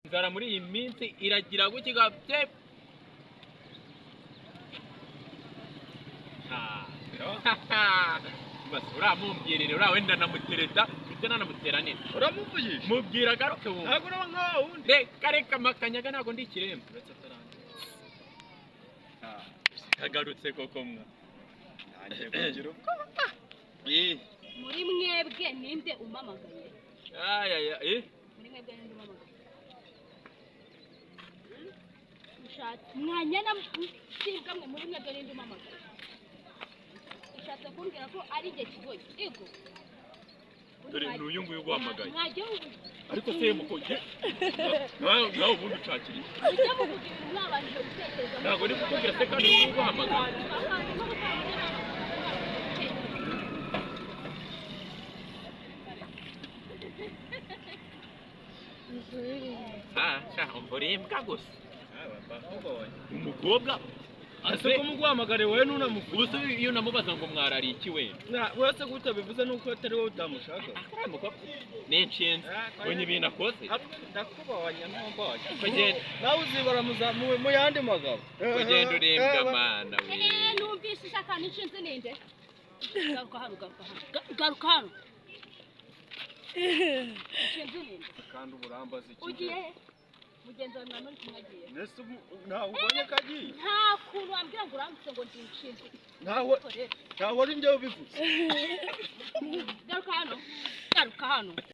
Inzara muri iyi minsi iragira gutya bye. Basi uramumbwirire uriya wenda namutereta ndetse nanamutera neza. Uramuvugisha? Mubwira agaruke wumva. Ntabwo uraba nka wundi. Reka reka makanyaga ntabwo ndi ikiremba. Uretse atarangiza. Kagarutse koko mwa. Ntangiye kugira ubwoba. Muri mwebwe ninde umamagaye? Aya eh. Muri mwebwe ninde umamagaye? Ushatse mwanyana sibwa mwe, muri mwebwe ninde umamagaye? Ushatse kumbwira ko ari igihe kigoye ego? Dore n'uyu nguyu uguhamagaye. Mwajya muvuga. Ariko se mukoye nawe ubundi ucakiriye. Mujye muvuga ibintu mwabanje gutekereza. Ntabwo ndi kukubwira se kandi uyu uguhamagaye. Ah, sha umva imbwa gusa. Umukobwa Ese ko muguhamagare wowe ntunamuvuge? Ubu se iyo namubaza ngo mwarari iki wenda? Wese gute bivuze nuko atari wowe utamushaka. Uriya mukobwa ni inshinzi. Ubonye ibintu akoze? Ndakubonye ntumbonye. Kugenda. Nawe uzibara mu yandi magabo. Kugenda urembwa mana we. Numvise ishaka n'inshinzi ninde? Garuka hano, garuka hano. Garuka hano. Inshinzi ninde? Kandi uburambaza iki? Ugiye he? Mugenzi wawe mwari muri kumwe agiye. Nese ntawe ubonye ko agiye? Nta kuntu wambwira ngo urambutse ngo ndi inshinzi. Ntawe ntawe ari njyewe ubivuze. Garuka hano. Garuka hano.